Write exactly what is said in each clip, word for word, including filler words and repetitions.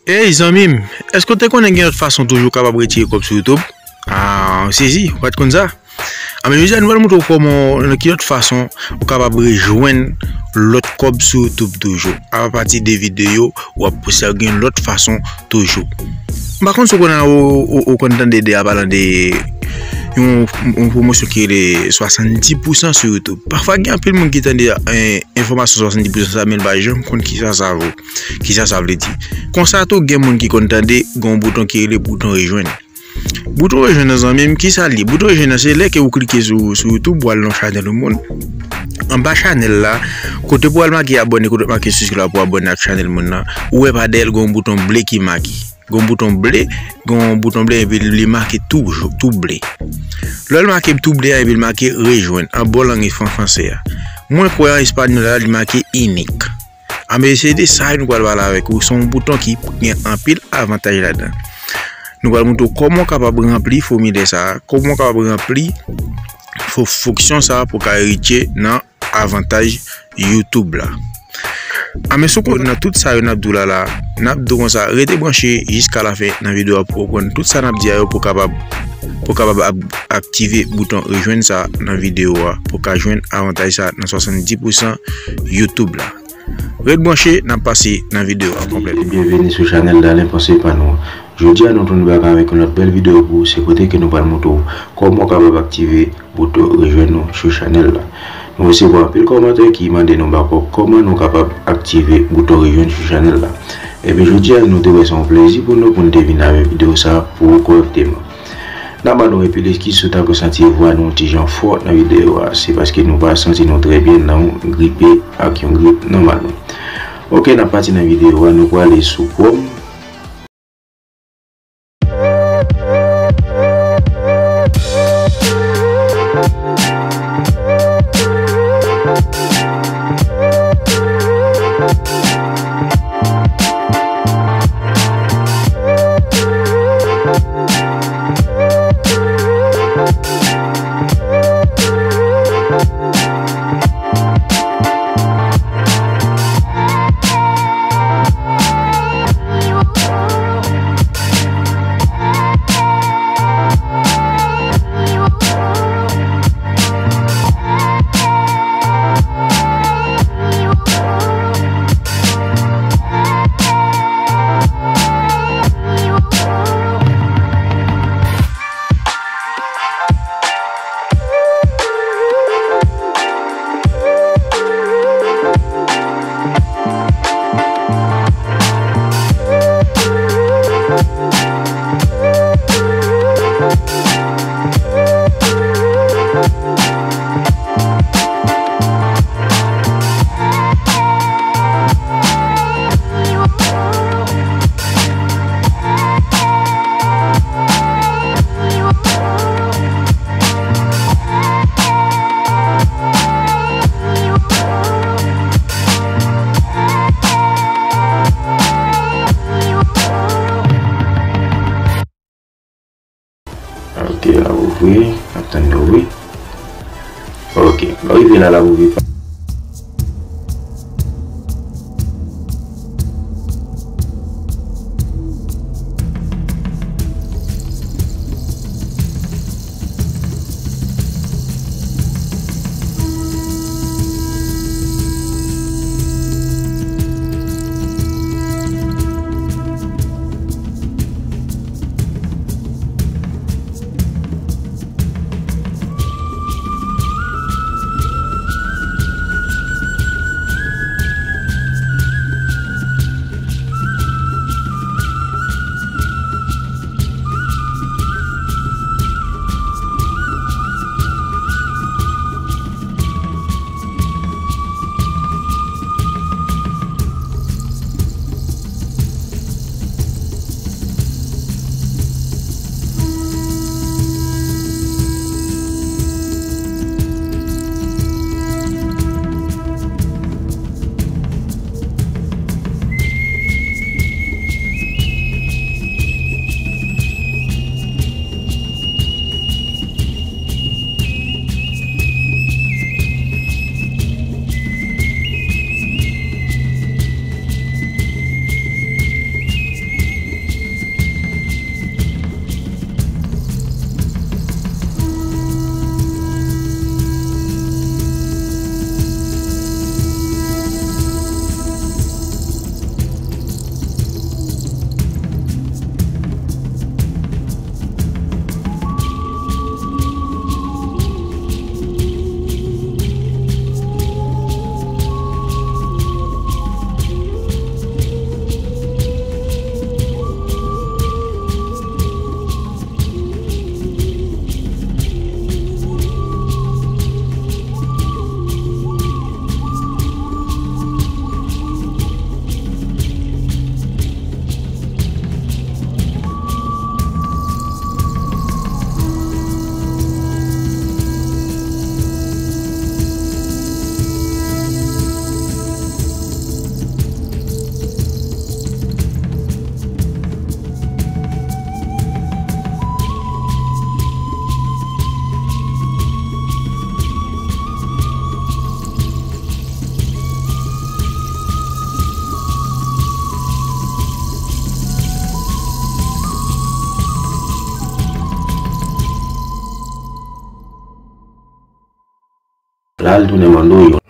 Ey, zanmi m, èske w te konnen gen lòt fason toujou w kapab retire kòb sou YouTube? Ah, w sezi, ou pa t konn sa? Anben, jodi a, nou pral montre w kòman, nan ki lòt fason, ou kapab rejwenn lòt kòb sou YouTube toujou. Apati de videyo, w ap sa gen lòt fason toujou. M pa konn si w konn, ou, ou, ou konn tande de a palan de yon, yon pwomosyon ki rele swasanndis pousan sou YouTube. Pafwa, gen anpil moun ki tande, eh, enfòmasyon swasanndis pousan sa, men l pa janm konn kisa sa vo, kisa sa vle di. Konsa tou, gen moun ki konn tande gen yon bouton ki rele bouton rejwenn. Bouton rejwenn nan, zanmi m, kisa l ye? Bouton rejwenn nan, se lè ke ou klike sou, sou YouTube, ou al nan chanèl yon moun. Anba chanèl la, kote pou al make abòne, kote make subscribe pou abòne ak chanèl moun nan, ou wè pa dèyè l gen yon bouton ble ki make. Gen yon bouton ble, gen yon bouton ble, epi li make tou, tou ble. Lè l make tou ble a, epi l make rejwenn, an bò lang fran-, franse a. Mwen kwè an espanyòl la, li make inik. Anben, se de sa nou pral pale avèk ou. Se yon bouton ki gen anpil avantaj ladan. Nou pral montre w kòman w kapab ranpli fòmilè sa a, kòman w kapab ranpli fo-, fonksyon sa a pou w ka eritye nan avantaj YouTube la. Anben, si w konn nan tout sa yo n ap di w la la, n ap di w konsa, rete branche jiska lafen nan videyo a pou w konprann tout sa n ap di a yo pou w kapab, pou w kapab ap-, aktive bouton rejwenn sa nan videyo a, pou w ka jwenn avantaj sa nan swasanndis pousan YouTube la. Ret branche, n ap pase nan videyo a konplèt. Byenveni sou chanèl Dalen Panse Pa Nou. Jodi a, nou tounen bak avèk yon lòt bèl videyo pou ou. Se kote ke nou pral montre w kòman w kapab aktive bouton rejwenn nou sou chanèl la. Nou resevwa anpil kòmantè ki mande nou ba kò-, kòman nou kapab aktive bouton rejwenn sou chanèl la. Ebyen, jodi a, nou te wè se yon plezi pou nou, pou nou te vin avèk videyo sa a pou ou kòrèkteman. N ap ba nou anpil eskiz si w ta ka santi vwa nou yon ti jan fò nan videyo a. Se paske nou pa santi nou trè byen, nan yon gripe ak yon grip nòmal nou. Oke, n ap pati nan videyo a, nou prale sou Chrome. Ok, l ap ouvri, n ap tann li ouvri. Ok, lè w rive la, l ap ouvri. La, l tounen mande w yon.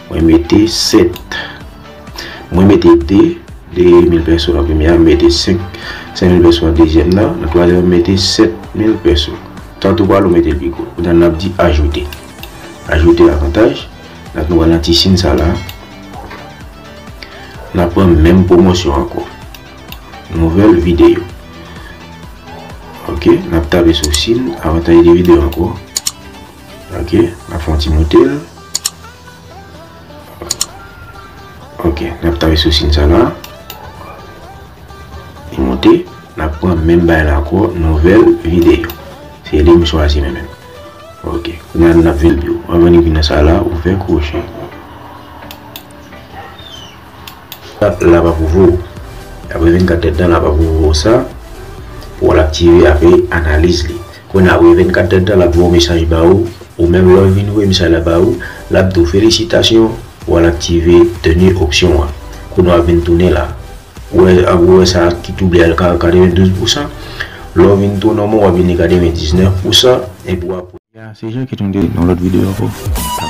Mwen mete sèt. Mwen mete de, de mil pèso nan premye a, mwen mete senk, senk mil pèso nan dezyèm nan, nan twazyèm mwen mete sèt mil pèso. Tanto pale ou mete l pi gwo. Kounye a n ap di ajoute. Ajoute avantaj. N ap nou pran nan ti siy sa la. N ap pran menm pwomosyon ankò. Nouvèl videyo. Ok, n ap tape sou siy avantaj de videyo ankò. Ok, n ap fè yon ti monte l. Ok, n ap tape sou siy sa la. Li monte, n ap pran menm bagay la ankò, nouvèl videyo. Se li m chwazi mwen menm. Ok, kounye a n ap vin pi wo. Anvan nou vin nan sa la, ou fè kwoche. L ap ouvri w. Apre vennkat èdtan, l ap ouvri w sa. Pou w al aktive apre analiz li. Kounye a, apre vennkat èdtan, l ap voye yon mesaj ba ou. Ou menm lè w vin voye mesaj la ba ou, l ap di w felisitasyon, ou al aktive dènye opsyon an. Kounye a w ap vin tounen la. Ou wè, ou wè sa ki double a l ka katrevendouz pousan. Lè w vin tounen w ap vin li katrevendiznèf pousan. Epi w ap Ya, se Jacques Tonde nan lòt videyo ankò.